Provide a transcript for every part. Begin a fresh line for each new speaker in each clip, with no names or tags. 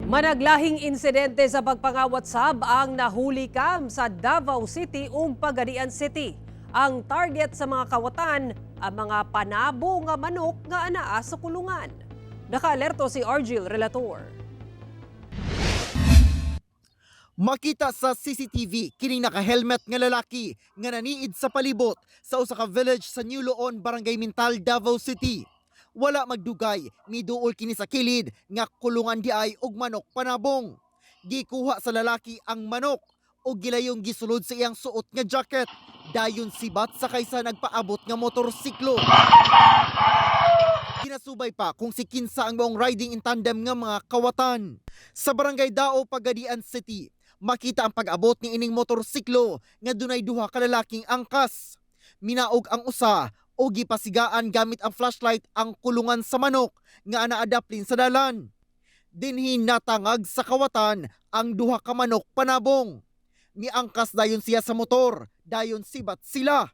Managlahing insidente sa pagpangawat sab ang nahuli kam sa Davao City ug Pagadian City. Ang target sa mga kawatan ang mga panabo nga manok nga anaa sa kulungan. Nakaalerto si Argil Relator.
Makita sa CCTV kining naka-helmet nga lalaki nga naniid sa palibot sa usa ka village sa New Loon, Barangay Mintal, Davao City. Wala magdugay, miduol kini sa kilid nga kulungan diay og manok panabong. Gikuha sa lalaki ang manok ug gilayong gisulod sa iyang suot nga jacket. Dayon sibat sakay sa nagpaabot nga motorsiklo. Ginasubay pa kung si kinsa ang maong riding in tandem nga mga kawatan. Sa Barangay Dao, Pagadian City, makita ang pag-abot ni ining motorsiklo nga dunay duha ka lalaking angkas. Minaog ang usa o gipasigaan gamit ang flashlight ang kulungan sa manok nga naadaplin sa dalan. Dinhi natangag sa kawatan ang duha ka manok panabong. Miangkas dayon siya sa motor, dayon sibat sila.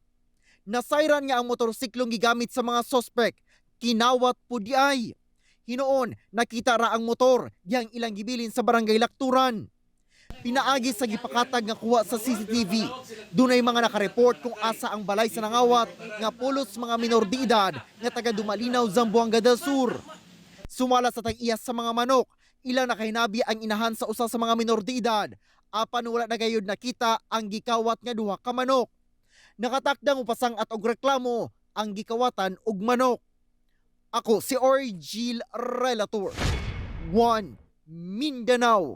Nasayran nga ang motorsiklong gigamit sa mga sospek, kinawat po di ay. Hinuon, nakita ra ang motor diyang ilang gibilin sa Barangay Lakturan. Pinaagi sa gipakatag nga kuha sa CCTV. Dunay mga nakareport kung asa ang balay sa nangawat nga pulos mga minor de edad nga taga Dumalinaw, Zamboanga del Sur. Sumala sa tag-iya sa mga manok, ilang nakahinabi ang inahan sa usa sa mga minor de edad. Apan wala na gayud nakita ang gikawat nga duha ka manok. Nakatakdang upasang-at og reklamo ang gikawatan og manok. Ako si Orgil Relator. 1 Mindanao.